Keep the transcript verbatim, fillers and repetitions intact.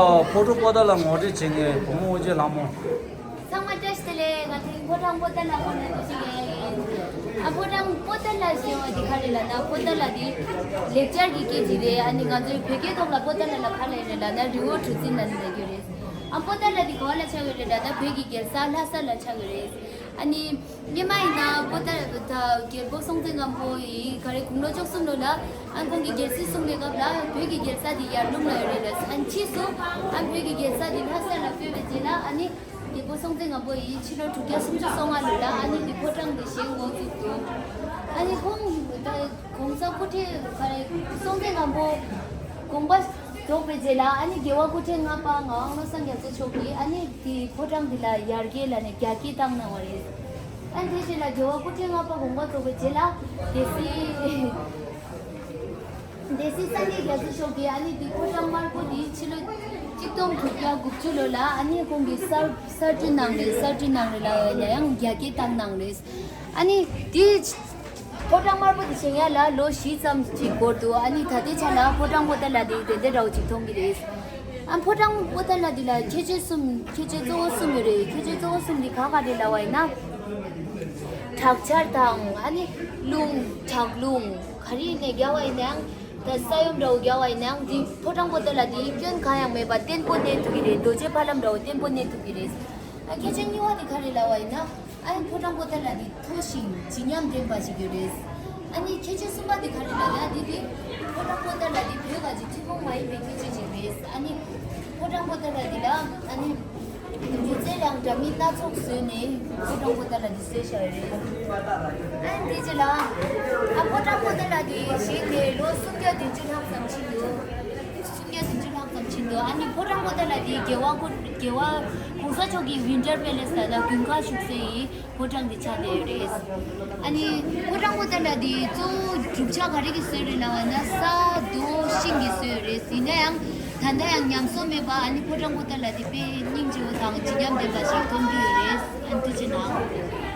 ཕོ་བྲང་པོ་ཏཱ་ལ་ངོ་སྤྲོད་བྱེད་མཁན་བུ་མོ་དབུ་ཅན་ལྷ་མོ། ཚང་མ་བཀྲ་ཤིས་བདེ་ལེགས། ང་ཐེངས་ཕོ་བྲང་པོ་ཏཱ་ལ་སྐོར་ནས་འདུག་ཞིག་ཡིན། ཨ་ཕོ་བྲང་པོ་ཏཱ་ལ་ཟེར་བ་འདི་ག་རེ་ལབ་ན། པོ་ཏཱ་ལ་འདི་ལེགས་སྦྱར་གྱི་སྐད་ཅིག་རེད། ཨ་ནི་ང་ཚོའི་བོད་སྐད་ཐོག་ལ་པོ་ཏཱ་ལ་ལ་ག་ལབ་རེད་ལབ་ན་རི་བོ་གྲུ་འཛིན་ལབ་ནས་ལབ་ཀྱི་རེད། ཨ་པོ་ཏཱ་ལ་འདི་ག་བ་ལ་ཆགས་ཡོད་རེད་ལབ་ན་བོད་ཀྱི་རྒྱལ་ས་ལྷ་ས་ལ་ཆགས་ཡོད་རེད། ཨ་ནི་སྔོན་མ་ཡིན་ན་པོ་ཏཱ་ད་རྒྱལ་པོ་སྲོང་བཙན་སྒམ་པོ་ཡིས་ག་རེ་དགུང་ལོ་བཅུ་གསུམ་ལོ་ལ་ཨ་ཁོང་གིས་རྒྱལ་སྲིད་བཟུང་བའི་སྐབས་ལ་བོད་ཀྱི་རྒྱལ་ས་འདི་ཡར་ཀླུང་ལ་ཡོད་རེད་ལ། ཨ་ནི་ཕྱིས་སུ་ཨ་བོད་ཀྱི་རྒྱལ་ས་འདི་ལྷ་ས་ལ་བསྐོས་པའི་རྗེས་ལ་ཨ་ནི་རྒྱལ་པོ་སྲོང་བཙན་སྒམ་པོ་ཡིས་ཕྱི་ལོ་དྲུག་བརྒྱ་སུམ་ཅུ་སོ་ལྔ་ལོ་ལ་ཨ་ནི་འདི་ཕོ་བྲང་འདི་བཞེངས་འགོ་བཙུགས་འདུག་ཨ་ནི་ཁོང་ད་གོང་ས་སྐུ་ཕྲེང་ག་རེ་སྲོང་བཙན་སྒམ་པོ་དགོངས་པ་རྫོགས་པའི་རྗེས་ལ་ཨ་ནི་རྒྱལ་བ་སྐུ་ཕྲེང་ལྔ་པ་ངག་དབང་བློ་བཟང་རྒྱ་མཚོ་མཆོག་གིས་ཨ་ནི་དེ་ཕོ་བྲང་འདི་ལ་ཡར་རྒྱས་ལ་ནས་རྒྱ་སྐྱེད་བཏང་གནང་བ་རེད། ཨ་ནི་དེ་རྗེས་ལ་རྒྱལ་བ་སྐུ་ཕྲེང་ལྔ་པ་དགོངས་པ་རྫོགས་པའི་རྗེས་ལ་སྡེ་སྲིད་སྡེ་སྲིད་སངས་རྒྱས་རྒྱ་མཚོ་མཆོག་གིས་ཨ་ནི་དེ་ཕོ་བྲང་དམར་པོ་དེ་ཕྱི་ལོ་གཅིག་སྟོང་དྲུག་བརྒྱ་དགུ་བཅུ་ལོ་ལ་ཨ་ནི་ཁོང་གིས་གསར་གསར་སྐྲུན་གནང་རེད། གསར་སྐྲུན་གནང་རེད་ལ་ཡང་རྒྱ་སྐྱེད་བཏང་གནང་རེད། ཨ་ནི་དེ་ཕོ་བྲང་དམར་པོ་དེ་བཞེངས་ཡ་ལ་ལོ་བཞི་ཙམ་ཅིག་འགོར་འདུག་ཨ་ནི་ད་ལྟའི་ཆ་ལ་ཕོ་བྲང་པོ་ཏཱ་ལ་དེ་དེ་འདྲ་འདྲ་བོ་ཅིག་མཐོང་གི་རེད། ཨ་ཕོ་བྲང་པོ་ཏཱ་ལ་དེ་ལ་ཁྱད་ཆོས་གསུམ། ཁྱད་ཆོས་གཙོ་བོ་གསུམ་ཡོད་རེད། ཁྱད་ཆོས་གཙོ་བོ་གསུམ་དེ་ག་ག་རེད་ལབ་པ་ཡིན་ན། དྲག་ཆར་དང་ཨ་ནི་རླུང་དྲག་རླུང་ག་རེ་ཡིན་ནའི་རྒྱག་པ་ཡིན་ནའང་། ད་ས་ཡོམ་འདྲ་བོ་རྒྱག་པ་ཡིན་ནའང་དེ་ཕོ་བྲང་པོ་ཏཱ་ལ་དེ་སྐྱོན་གང་ཡང་མེད་པ་བརྟན་པོ་གནས་ཐུབ་ཀྱི་རེད། རྡོ་རྗེ་ཕ་ལམ་འདྲ་བོ་བརྟན་པོ་གནས་ཐུབ་ཀྱི་རེད། ཨ་ཁྱད་ཆོས་གཉིས་པ་དེ་ག་རེ་ལབ་པ་ཡིན་ན། ཨ་ནི་ཕོ་བྲང་པོ་ཏཱ་ལ་དེ་མཐོ་ཞིང་བརྗིད་ཉམས་ལྡན་པ་ཞིག་ཡོད་རེད། ཨ་ནི་ཁྱད་ཆོས་གསུམ་པ་དེ་ག་རེ་ལབ་ན་དེ་དེ་ཕོ་བྲང་པོ་ཏཱ་ལ་དེ་བོད་ག་ཅིག་ཐུན་མོང་མ་ཡིན་པའི་ཁྱད་ཆོས་ཅིག་རེད། ཨ་ནི་ཕོ་བྲང་པོ་ཏཱ་ལ་དེ་ལ་ཨ་ནི་སྒྱུ་རྩལ་དང་འདྲ་མིན་སྣ་ཚོགས་བཟོས་ནས་ཕོ་བྲང་པོ་ཏཱ་ལ་དེ་བཟོས་བཞག་ཡོད་རེད། ཨ་ནི་དེ་རྗེས་ལ་ཨ་ཕོ་བྲང་པོ་ཏཱ་ལ་དེ་བཞེངས་ནས་ལོ་སུམ་བརྒྱ་བདུན་ཅུ་ལྷག་ཙམ་ཕྱིན་འདུག་སུམ་བརྒྱ་བདུན་ཅུ་ལྷག་ཙམ་ཕྱིན་འདུག་ཨ་ནི་ཕོ་བྲང་པོ་ཏཱ་ལ་དེ་རྒྱལ་བ་སྐུ་རྒྱལ་བ་གོང་ས་མཆོག་གི་ཝིན་ཊར་པེ་ལེ་སི་ལ་དགུན་ཁ་བཞུགས་སའི་ཕོ་བྲང་དེ་ཆགས་བསྡད་ཡོད་རེད། ཨ་ནི་ཕོ་བྲང་པོ་ཏཱ་ལ་དེ་གཙོ་བོ་གྲུབ་ཆ་ག་རེ་གིས་བཟོས་རེད་ལབ་པ་ན་ས་རྡོ་ཤིང་གིས་བཟོས་ཡོད་རེད། ཡིན་ན་ཡང་ད་ལྟ་ཡང་ཉམས་གསོ་མེད་པ་ཨ་ནི་ཕོ་བྲང་པོ་ཏཱ་ལ་དེ་དཔེ་སྙིང་རྗེ་བོ་དང་བརྗིད་ཉམས་ལྡན་པ་ཞིག་མཐོང་རྒྱུ་ཡོད་རེད། ཨ་ནི་ཐུགས་རྗེ་གནང་།